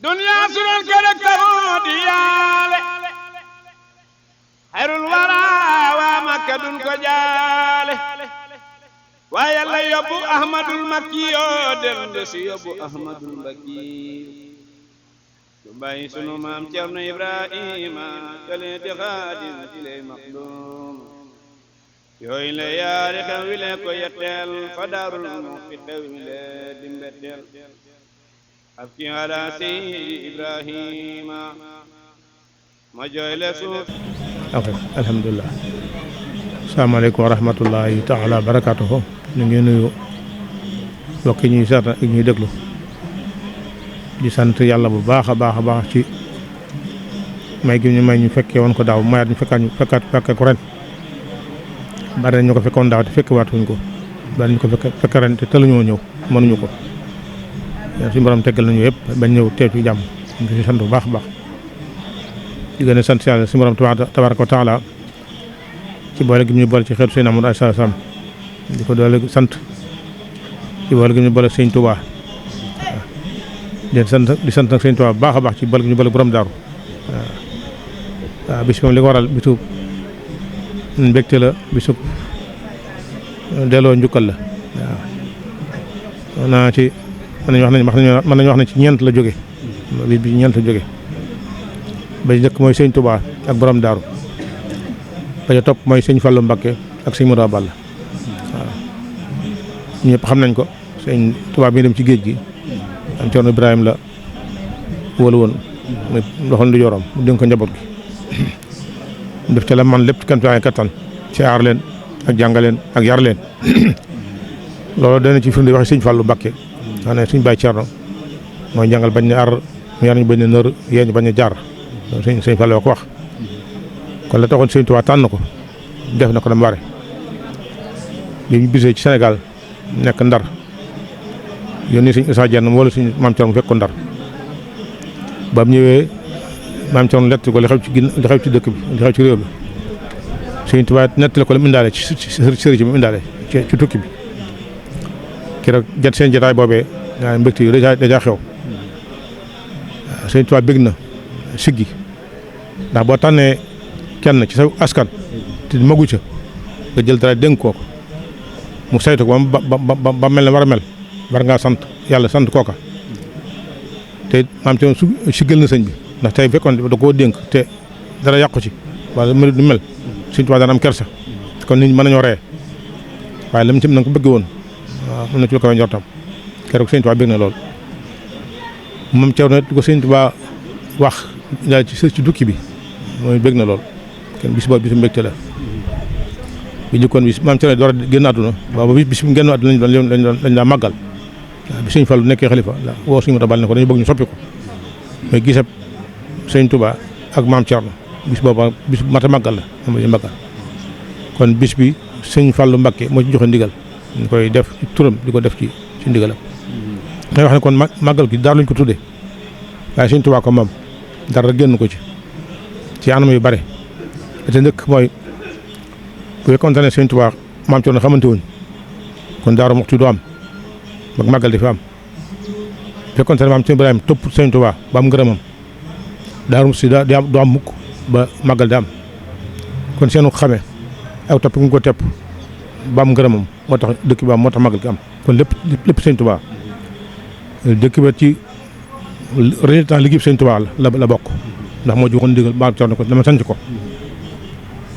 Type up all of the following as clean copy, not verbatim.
دنيا سرور كرك تموديالي خير الورى ومكة دون كجالي ويلا يبو أحمد المكي دندس يبو أحمد المكي باي سنو مام تيرنو إبراهيم كلي تخادم إلي مخدوم يوي لا ياري خويلة كو يتل فدار الموفد ويلة دمبتل أبكي على سيد إبراهيم ما جاي لسوف الحمد لله asalaamaaleykum wa rahmatullahi taala barakatuhu ñu ngi nuyu mbokk yi ñuy seet ak ñuy déglu di sant yàlla bu baax a baax ci may gi ñu may ñu fekkee woon ko daaw mayaat ñu fekkee ko ren bari ñu ko fekkoon daaw te fekke waatuñ ko bari ñu ko fekk ren te tëluñoo ñëw mënuñu ko suñu borom teggal nañu yëpp bañ ñëw teew ci jàmm ñu ngi sant bu baax a baax di gën a sant yàlla suñu borom tabaraka wa taala ci boole gi ñu boole ci xeetu Seydina Muhammad sallallahu alayhi wasallam di ko doole sant ci boole gi ñu boole Sëñ Tuubaa di sant nag Sëñ Tuubaa bu baax a baax ci boole gi ñu boole borom daaru waaw bis moom li ko waral bisu mbégte la bisu delloo njukkal la waaw naa ci mën nañu wax ne ci ñeent la jóge bis bi ñeent la jóge ba njëkk mooy Sëñ Tuubaa ak borom daaru ba ca topp mooy sëñ Fallou Mbacké ak sëñ Moura Balla waaw ñëpp xam nañ ko sëñ Tuubaa bi dem ci géej gi am Cerno Ibrahima la wóolu woon mu doxal ndi jorom mu dénk ko njaboot gi def ca la man lépp kan fi ay kattan ci aar leen ak jàngal leen ak yar leen loolu dana ci firnde waxe sëñ Fallou Mbacké xam ne suñ bàyyi Cerno mooy jàngal bañ ne ar mu yar ñu bañ ne nër yee ñu bañ a jaar sëñ Fallou ko wax kon la taxoon Sëñ Tuubaa tànn ko def na ko dama bare bi ñu bisee ci Sénégal nekk Ndar yónni Sëñ Issa Diène wala suñu maam Cerno mu fekk ko Ndar ba mu ñëwee maam Cerno lett ko li xew ci dëkk bi li xew ci réew bi Sëñ Tuubaa nettali ko la mu indaale ci sëriñ mu indaale ci tukki bi keroog jot seen jotaay boobee nga mbégte yu dèjà xew Sëñ Tuubaa bég na siggi ndax boo tànnee kenn ci sa askan te magu ca nga jël dara dénk kooku mu saytu ko ba mel ne war a mel war ngaa sant yàlla sant kooka te maam ci su siggal na sëñ bi ndax tey fekkoon da koo dénk te dara yàqu ci wala mel du mel Sëñ Tuubaa dana am kersa kon nit ñi mën nañoo ree waaye lam ci na ko bëgg woon waaw mën na ci lu ko njortam keroog Sëñ Tuubaa bëgg na lool moom ceew na ko Sëñ Tuubaa wax daal ci dukki bi mooy bëgg na lool kenn bis boobu bisu mbégte la bi njëkkoon bis maam Cerno door a génn àdduna waaw bis bu génn àdduna lañ daa màggal waaw bi Sëñ Fallu nekkee xalifa la woo Sëñ Moura Balla ne ko dañu bëgg ñu soppi ko mooy gisab Sëñ Tuubaa ak maam Cerno bis boobu bis bu mat a màggal la moom la màggal kon bis bi Sëñ Fallu Mbacké moo ci joxe ndigal ñu koy def ci turam di ko def ci ndigalam ngay wax ne kon màggal gi daal lañ ko tuddee waaye Sëñ Tuubaa ko moom dara génn ko ci anam yu bare te njëkk mooy bu fekkoon ne Sëñ Tuubaa maam Cerno xamante wuñ kon Daaru Muxti du am ba màggal di fi am bu fekkoon ne maam Cerno Ibrahima topp Sëñ Tuubaa ba am ngërëmam Daaru Muxti du am mukk ba màggal di am kon seenu xamee aw topp nga ko tepp ba am ngërëmam moo tax dëkk bi am moo tax màggal gi am kon lépp Sëñ Tuubaa dëkk ba ci résultat liggéey Sëñ Tuubaa la bokk ndax moo joxoon ndigal maam Cerno ko dama sanc ko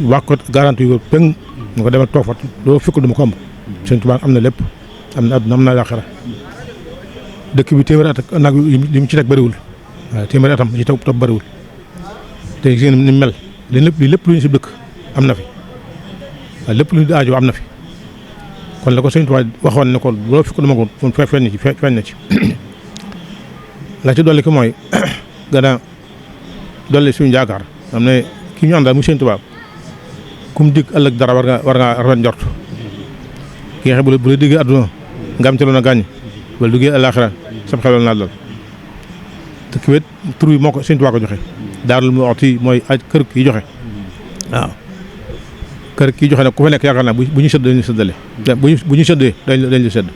wax ko garanti yu peng nga ko demal toog fa loolu fekk duma ko am Sëñ Tuubaa am na lépp am na àdduna am na àllaaxira dëkk bi téeméeri at ak nag li mu ci teg bëriwul waaw téeméeri atam ci topp bëriwul te gis ngeen ni mel li lépp lu ñu si dëkk am na fi waaw lépp lu ñu aajo am na fi kon la ko Sëñ Tuubaa waxoon ne ko loolu fekk duma ko feeñ na ci la ci dolli ko mooy gën a dolli suñu jaakaar xam ne ki ñu àndal mu Sëñ Tuubaa kum dig ëllëg dara war nga rafet njort ki nga xam bu la diggee àdduna nga am ci loon a gàññ wala duggee àllaaxira sab xelal naa dal te ki wet tur bi moo ko Sëñ Tuubaa ko joxe Daarul Muxti mooy aj kër ki joxe waaw kër ki joxe nag ku fa nekk yaakaar naa bu ñu sëdd dañu sëddale bu ñu sëddee dañ la sëdd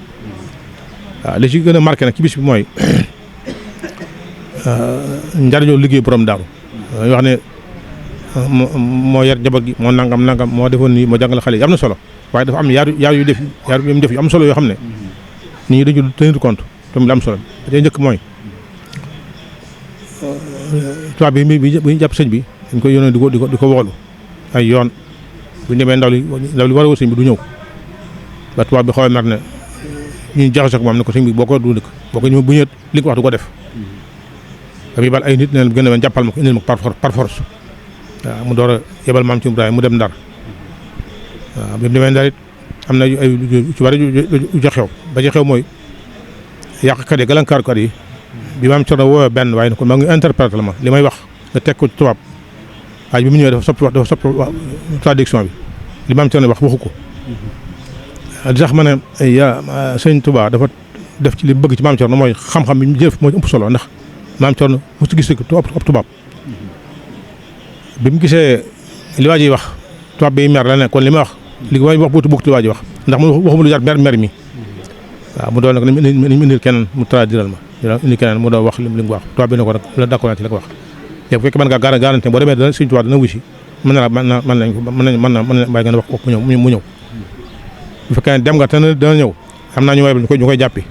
waaw li ci gën a marqué nag ci bis bi mooy njariñoo liggéey borom daaru yoo xam ne moo yar jabar gi moo nangam moo defoon nii moo jàngal xale yi am na solo waaye dafa am yaar yu def yu am solo yoo xam ne nit ñi dañu tenir compte tamit la am solo da njëkk mooy tubaab bi bu ñu jàpp sëñ bi dañ koy yónnee di ko woolu ay yoon bu ñu demee ndaw li war a wër sëñ bi du ñëw ba tubaab bi xaw a mer ne ñu jaxase ko moom ne ko sëñ bi boo ko du dëkk boo ko ñëw bu ñëwee li ko wax du ko def dafay bal ay nit ne leen gën a jàppal ma ko indil ma ko par force waaw mu door a yebal maam ci Ibrahima mu dem Ndar waaw bi mu demee Ndar it am na ay ci bari ju xew ba ci xew mooy yàqkat yi gàllankoorkat yi bi maam Cerno woowee benn waaye ne kon maa ngi interpréter la ma li may wax nga teg ko ci tubaab waaye bi mu ñëwee dafa soppi traduction bi li maam Cerno wax waxu ko di tax ma ne sëñ Tuubaa dafa def ci li bëgg ci maam Cerno mooy xam-xam bi mu jëf mooy ëpp solo ndax maam Cerno mosu gis ab tubaab bi mu gisee li waa ji wax tubaab bi mer la ne kon li ma wax li waa ji wax bokk waa ji wax ndax mu waxuma lu jar mer mi waaw mu doon nag nañ indil keneen mu traduiral ma indi keneen mu doon wax li mu wax tubaab bi ne ko nag la d'accord ci la ko wax léegi bu fekkee mën ngaa garanti boo demee dana Sëñ Tuubaa dana wusi mën na bàyyi ngeen wax ko mu ñëw bu fekkee ne dem nga te dana ñëw xam naa ñu way ñu koy jàppi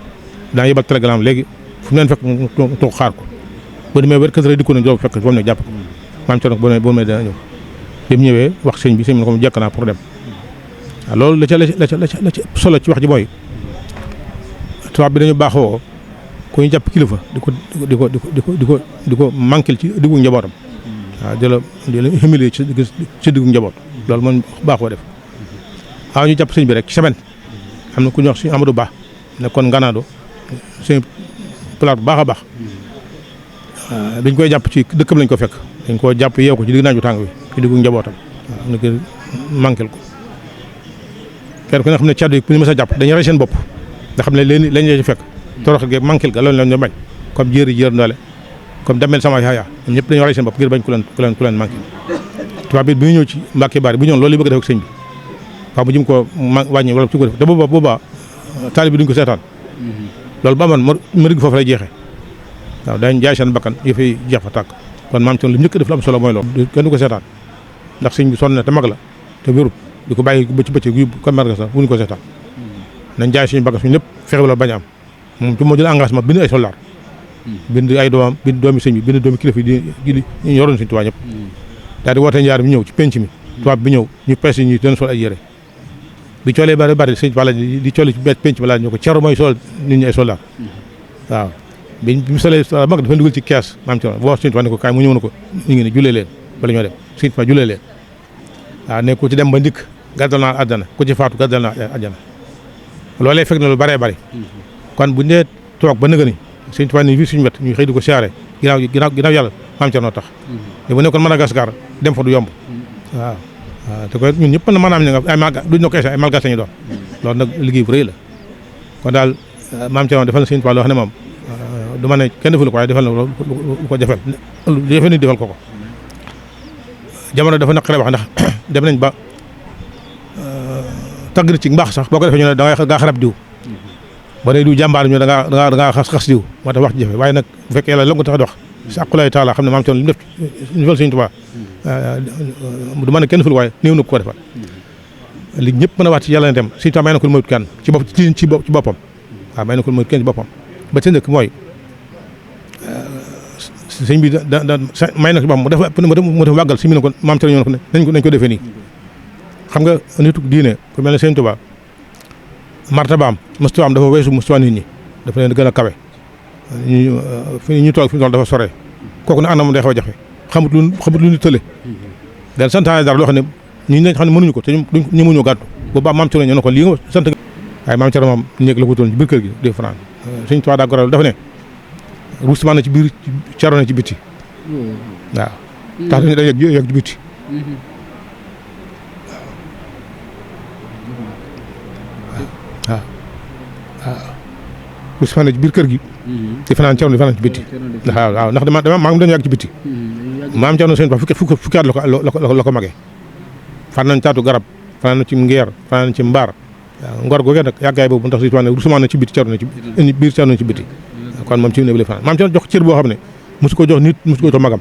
dana yebal télégramme léegi fu mu leen fekk mu toog xaar ko boo demee wér kër dikku na doo fekk boobu ne jàpp ko maam Cerno boo mee dana ñëw bi mu ñëwee wax sëñ bi sëñ bi ne ko mu jekk naa pour dem waaw loolu la ca solo ci wax ji mooy tubaab bi dañu baaxoo ku ñu jàpp kilifa di ko manquil ci diggu njabootam waaw di la humilier ci diggu njaboot loolu moom baaxoo def waaw ñu jàpp sëñ bi rek ci semaine am na ku ñu wax suñu Amadou Ba nekkoon Nganaado suñu palaat bu baax a baax dañ koy jàpp ci dëkkam lañ ko fekk dañ koo jàpp yeew ko ci digg naaju tàng bi ci diggu njabootam waaw na ko manquil ko kenn ku ne xam ne caddu yi ku ñu mës a jàpp dañuy rey seen bopp nga xam ne lañ la ci fekk torox ge manquil ga loolu lañ bañ comme jër ndoole comme damel sama yaaya ñoom ñëpp dañoo rey seen bopp ngir bañ ku leen manquil tubaab bi ñu ñëw ci Mbàkke Baari bu ñëwoon loolu li bëgg def ak sëñ bi waaw mu jëm ko wàññi wala su ko def te boobaa taalib bi duñ ko seetaan loolu ba amoon mërig foofu lay jeexee waaw dañ jaay seen bakkan yëf yi jeex fa tàkk kon maam Cerno li mu njëkk def la am solo mooy loolu kenn du ko seetaan ndax sëñ bi sonn na te mag la te wérut di ko bàyyi bëcc yu ko mer sax bu ñu ko seetaan nañ jaay suñu bakkan suñu lépp fexe la bañ am moom ci moo jël engagement bind ay soldaar bind ay doomam bind doomi sëñ bi bind doomi kilifa yi di ñu yoroon Sëñ Tuubaa ñëpp daal di woote njaar bi ñëw ci penc mi tubaab bi ñëw ñu pees yi ñu doon sol ay yére bi coolee bari Sëñ Tuubaa di coole ci penc bi laa ñu ko Cerno mooy sol nit ñi ay soldaar waaw bi mu solee mag dafa dugal ci kees maam Cerno boo Sëñ Tuubaa ne ko kaay mu ñëw na ko ñu ngi ne jullee leen bala ñoo dem Sëñ Tuubaa jullee leen waaw ne ku ci dem ba ndikk gàddal naa àjjana ku ci faatu gàddal naa àjjana loolee fekk na lu bëree bëri kon bu ñu dee toog ba nëgë ni Sëñ Tuubaa ni fii suñu wet ñu xëy di ko siyaare ginnaaw yàlla maam Cerno tax te bu nekkoon Madagascar dem fa du yomb waaw te ko ñun ñëpp maanaam ñu nga ay malga duñ ko ay malgas lañu doon loolu nag liggéey bu rëy la kon daal maam Cerno defal na Sëñ Tuubaa loo xam ne moom du ma ne kenn defalu ko waaye defal na lu ko jafel lu jafe ni defal ko jamono dafa naqare wax ndax dem nañ ba tagg ci mbaax sax boo ko defee ñu ne da ngaa xarab diw ba ne diw jàmbaar ñu da ngaa xas diw moo tax wax jafe waaye nag bu fekkee yàlla la nga tax a dox si aqulaay taala xam ne maam Cerno li mu def ñu defal Sëñ Tuubaa du ma ne kenn ful waaye néew na ko defal li ñëpp mën a wax ci yàlla ne dem Sëñ Tuubaa may na ko moytu kenn ci boppam waaw may na ko moytu kenn ci boppam ba ca njëkk mooy sëñ bi may na ko boppam mu def wàggal si mi ne ko maam Cerno ñoo ne nañ ko defee nii xam nga nitu diine ku mel ne Sëñ Tuubaa martabaam mustawaam dafa weesu mustawa nit ñi dafa leen gën a kawe ñu toog fi mu toll dafa sore kooku ne anam day xaw a jafe xamut lu ñu tële del santaane dara loo xam ne ñi xam ne mënuñu ko te ñu mënuñoo gàddu boobaa maam Cerno ñoo ne ko lii nga sant waaye maam Cerno moom néeg la ko wutoon ci biir kër gi di fanaan Sëñ Tuubaa daa goral dafa ne ruusement na ci biir Cerno na ci bitti waaw tax dañu da yegg ci bitti waaw ruusement na ci biir kër gi di fanaan Cerno di fanaan ci bitti waaw ndax dama maa ngi doon yàgg ci bitti maam Cerno Sëñ Tuubaa fukki at la ko magee fan nañ taatu garab fanaan na ci ngeer fanaan na ci mbaar waaw ngor googee nag yàggaay boobu ndax ruusement na ci bitti Cerno na ci biir Cerno na ci bitti kon moom ci ne bi la fanaan maam Cerno jox cër boo xam ne mosu ko jox nit mosu ko jox magam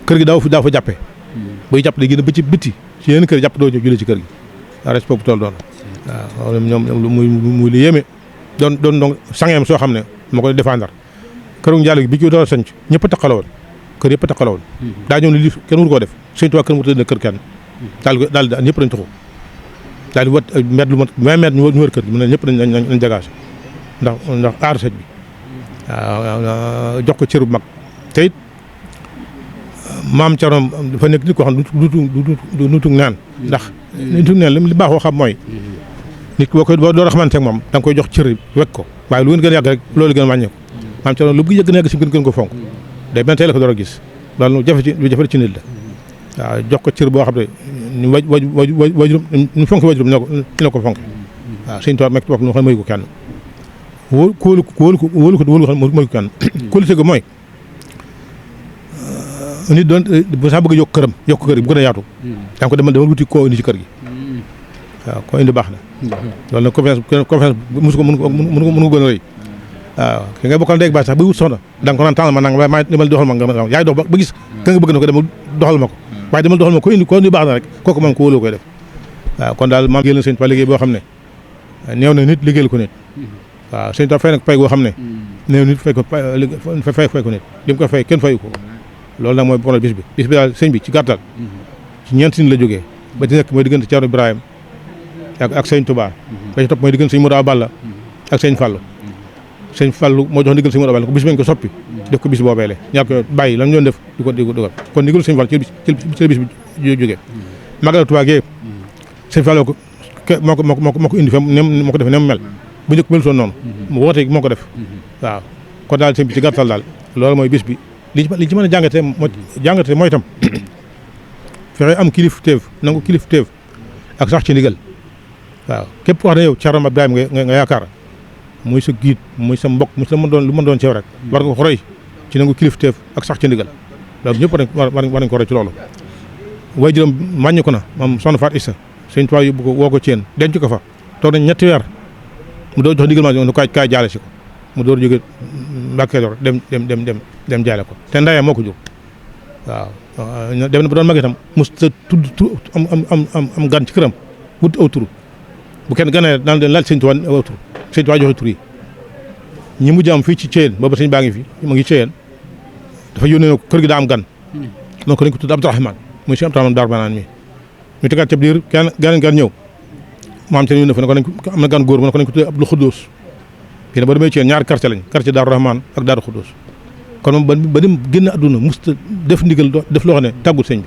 kër gi daaw fa jàppee buy jàpp day génn ba ci bitti ci yeneen kër jàpp doo julee ci kër gi respect bu toll doon waaw ñoom muy lu yéeme doon sangeem soo xam ne moo koy défendre këru Njaalo gi bi ci door a sanc ñëpp a taqalawal kër yëpp a taqalawal daa ñëw ne lii kenn wur koo def Sëñ Tuubaa kenn wur tëdd kër kenn daal ñëpp dañ taxu daal di wat mètre lu mat 20 mètres ñu wër kër gi mu ne ñëpp nañ jagage ndax aar sëñ bi waaw jox ko cër bu mag te it maam Thierno dafa nekk nit koo xam du nutug naan ndax nutug naan li baaxoo xam mooy nit boo door a xamante ak moom da nga koy jox cër wekk ko waaye lu gën a yàgg rek loolu gën a wàññeeku maam Thierno lu yëgg nekk si gën ko fonk day mel tey la ko door a gis loolu lu jafe ci nit la waaw jox ko cër boo xam ne ñu wajurum ñu fonk wajurum ñu ko fonk waaw Sëñ Tuubaa mekk bopp ñu xam ne mayu ko kenn wóolu ko xam mayu ko kenn kóolute ko mooy nit doon bu sax bëgg a yokk kër gi bu gën a yaatu da nga ko demal wuti koo indi ci kër gi waaw koo indi baax na loolu nag confiance mënu ko gën a rëy waaw ki ngay bokkal ndey ak baay sax buy wut soxna da nga ko naan tànnal ma nang maa demal doxal ma nga yaay dox ba gis ka nga bëgg na ko demal doxal ma ko waaye demal doxal ma ko indi baax na rek kooku moom ko wóoloo koy def waaw kon daal maam liggéeyal na Sëñ Tuubaa liggéey boo xam ne néew na nit liggéeyal ko nit waaw Sëñ Tuubaa fay na ko pay goo xam ne néew nit fay ko nit li mu ko fay kenn fayu ko loolu nag mooy borom bis bi daal sëñ bi ci gàttal ci ñeenti nit la jógee ba ci nekk mooy diggante Ceerno Ibrahima ak Sëñ Tuubaa ba ci topp mooy diggante Sëñ Modu Balla ak Sëñ Fallu Sëñ Fallu moo jox ndigal Sëñ Modu Balla ko bis bañ ko soppi def ko bis boobeele ñaar ko bàyyi lan ñoon def di ko kon ndigal Sëñ Fallu ci bis bi jógee Magal Tuubaa gi Sëñ Fallu ko moo ko indi fa moo ko def ne mu mel bu njëkk mel soon noonu mu woote moo ko def waaw kon daal sëñ bi ci gàttal daal loolu mooy bis bi li ci mën a jàngatee mooy itam fexe am kilifteef nangu kilifteef ak sax ci ndigal waaw képp wax ne yow Thierno Ibrahima nga yaakaar muy sa giit muy sa mbokk muy sa lu mën doon ceew rek war nga ko roy ci nangu kilifteef ak sax ci ndigal loolu ñëpp war nañ ko roy ci loolu way juróom màññi ko na moom soxna Faat Issa Sëñ Tuubaa yóbbu ko woo ko ci yéen denc ko fa toog nañ ñetti weer mu doon jox ndigal ma nu kaay jaale si ko mu door jóge Mbàkke Kajoor dem jaale ko te ndayam moo ko jur waaw dem na ba doon mag itam mos ta tudd am gan ci këram wut aw tur bu kenn ganee daan leen laaj Sëñ Tuubaa aw tur Sëñ Tuubaa joxe tur yi ñi mujj am fii ci Thièyène booba sëñ baa ngi fi mu ngi Thièyène dafa yónnee ko kër gi daa am gan donc dañ ko tudd Abdourahmane muy si Abdourahmane Daaru Manaan mi ñu tegaat ca biir gan ñëw maam te ñu ne fa ne ko nañ am na gan góor mu ne ko nañ ko tuddee Abdou Khoudous fii ne ba demee Thièyène ñaari quartier lañ quartier Daaru Rahman ak Daaru Khoudous kon moom ba dem génn àdduna musta def ndigal def loo xam ne tàggut sëñ bi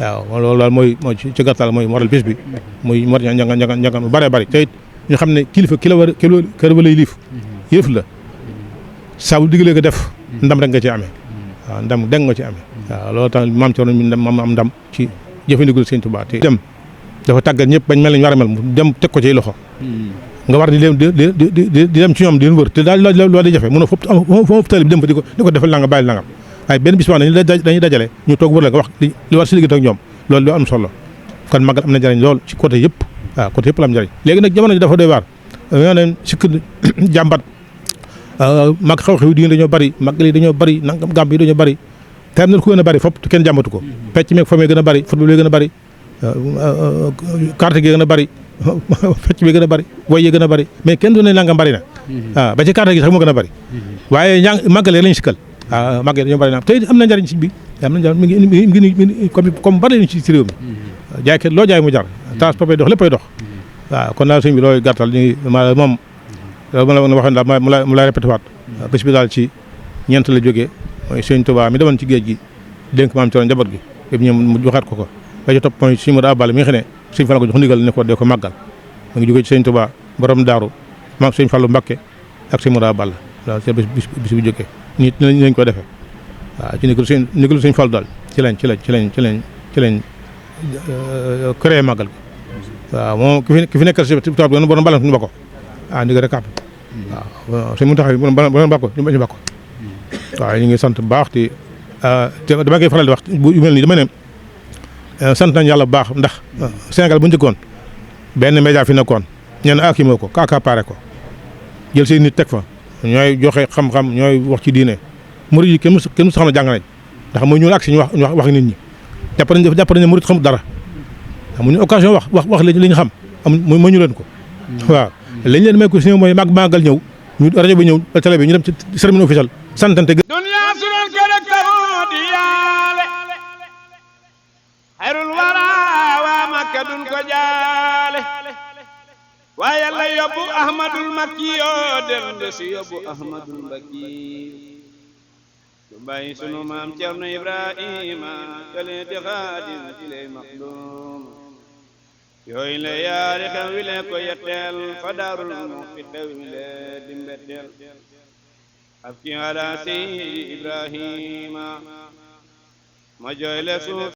waaw loolu daal mooy ci gàttal mooy waral bés bi muy war njanga bu bëree bëri te it ñu xam ne kilifa ki la war kër ba lay liif yëf la saa bu digalee ko def ndam rek nga ci amee waaw ndam deng nga ci amee waaw loolu tax maam Thierno mi am ndam ci jëfandikoo Sëñ Tuubaa te dem dafa tàggat ñëpp bañ mel nañ war a mel mu dem teg ko ci loxo nga war di dem ci ñoom di leen wër te daal loolu day jafe mën a foofu tali bi dem fa di ko defal la nga bàyyi la nga waaye benn bis dañuy dajale ñu toog wër la nga wax li war si liggéey ak ñoom loolu lu am solo kon magal am na njëriñ lool ci côté yëpp waaw côté yëpp la am njëriñ léegi nag jamono ji dafa doy waar nga ne sikk jàmbat mag xew-xew yi dañoo bëri magal yi dañoo bëri nangam gàmb yi dañoo bëri te na ku gën a bëri fop kenn jàmbatu ko pecc meeg famille gën a bëri football yi gën a bëri carte gi gën a bëri fecc bi gën a bëri woy yi gën a bëri mais kenn du ne nangam bëri na waaw ba ci carte gi sax moo gën a bëri waaye màggal lañ sikkal waaw màggal dañoo bëri na te am na njëriñ si bi am na njëriñ mi ngi comme bëri nañ ci réew mi jaaykat loo jaay mu jar transport dox léppay dox waaw kon daal sëñ bi loolu gàttal ñu ngi moom loolu ma la waxoon daal mu lay répété waat bés bi daal ci ñeent la jógee mooy Sëñ Tuubaa mi demoon ci géej gi dénk maam Thierno njaboot gi yëpp ñoom mu joxaat ko ba ci topp mooy Sëñ Modu Balla mi nga xam ne Sëñ Fallu ko jox ndigal ne ko dee ko màggal mu ngi jógee ci Sëñ Tuubaa borom daaru maam Sëñ Fallu Mbakke ak Sëñ Modu Balla waaw ci bis bu jógee nit lañ ko defee waaw ci ndigalu Sëñ Fallu daal ci lañ créé màggal gi waaw moom ki fi nekkal si tubaab bi borom balla ñu ba ko ndigal rek waaw Sëñ Muntaxa borom ba ko ñu bañ ba ko waaw ñu ngi sant bu baax te dama koy faral di wax bu mel nii dama ne sant nañ yàlla bu baax ndax Sénégal bu njëkkoon benn média fi nekkoon ñenn akimoo ko kaakapaare ko jël seen nit teg fa ñooy joxe xam-xam ñooy wax ci diine murid yi kenn mu xam ne jàng nañ ndax mooy ñëw ak si ñu wax nit ñi jàpp nañ ne murid xamul dara amuñu occasion wax li ñu xam ma ñu leen ko waaw lañ leen may ko si ñëw mooy màggal ñëw ñu rajo bi ñëw télé bi ñu dem ci cérémonie officielle santante dunya sunan kala tamu di yaale xayrul wara waa Makka dun ko jaale waaye Yàlla yóbbu Ahmadul Makki yoo dellu si yóbbu Ahmadul Mbakki lu bàyyi sunu maam Cerno Ibrahima kale di xaadim ci lay maxdum yooyu la yaari xew wi le ko yetteel fa daarul Muxti xew wi le di mbetteel ab ki ala seydi Ibrahima ma jooy le suuf